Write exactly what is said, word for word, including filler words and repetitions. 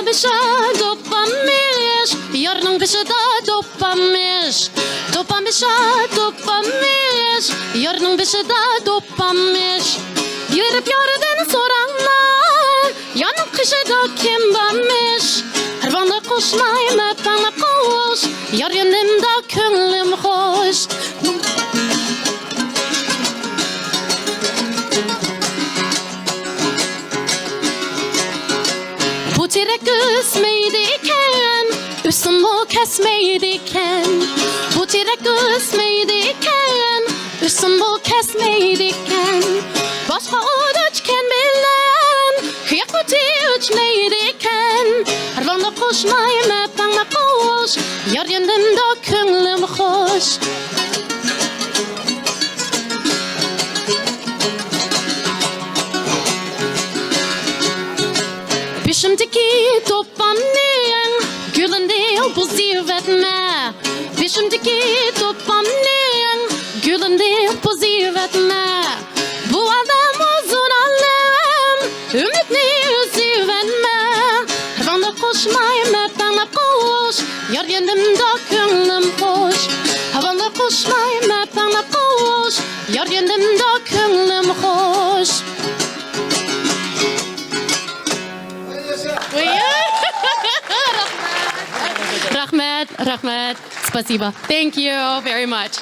بېشىدا دوپپا مىش، يارنىڭ بېشىدا دوپپا مىش. دوپپا بېشىدا دوپپا مىش، يارنىڭ بېشىدا دوپپا مىش. يۈرۈپ ياردىن سوراڭلار، يارنىڭ قېشىدا كىم بارمىش؟ ھارۋاڭدا قوشماي مەپەڭلەپ قوش، يار يېنىمدا كۆڭلۈم خوش. بۇ تېرەك ئۆسمەيدىكەن، ئۆسۈممۇ كەسمەيدىكەن. بۇ تېرەك ئۆسمەيدىكەن، ئۆسۈممۇ كەسمەيدىكەن. باشقا ئوت ئۆچكەن بىلەن، كۈيەك ئوتى ئۆچمەيدىكەن. ھارۋاڭدا قوشماي مەپەڭلەپ قوش، يار يېنىمدا كۆڭلۈم خوش. بېشىمدىكى دوپپامنىڭ گۈلىنى بۇزۇۋەتمە. بېشىمدىكى دوپپامنىڭ گۈلىنى بۇزۇۋەتمە. بۇ ئالەم ئۇزۇن ئالەم، ئۈمىدنى ئۈزۈۋەتمە. ھارۋاڭدا قوشماي مەپەڭلەپ قوش، يار يېنىمدا كۆڭلۈم خوش. ھارۋاڭدا قوشماي مەپەڭلەپ قوش، يار يېنىمدا كۆڭلۈم خوش. رەھمەت، رەھمەت. Спасибо. Thank you very much.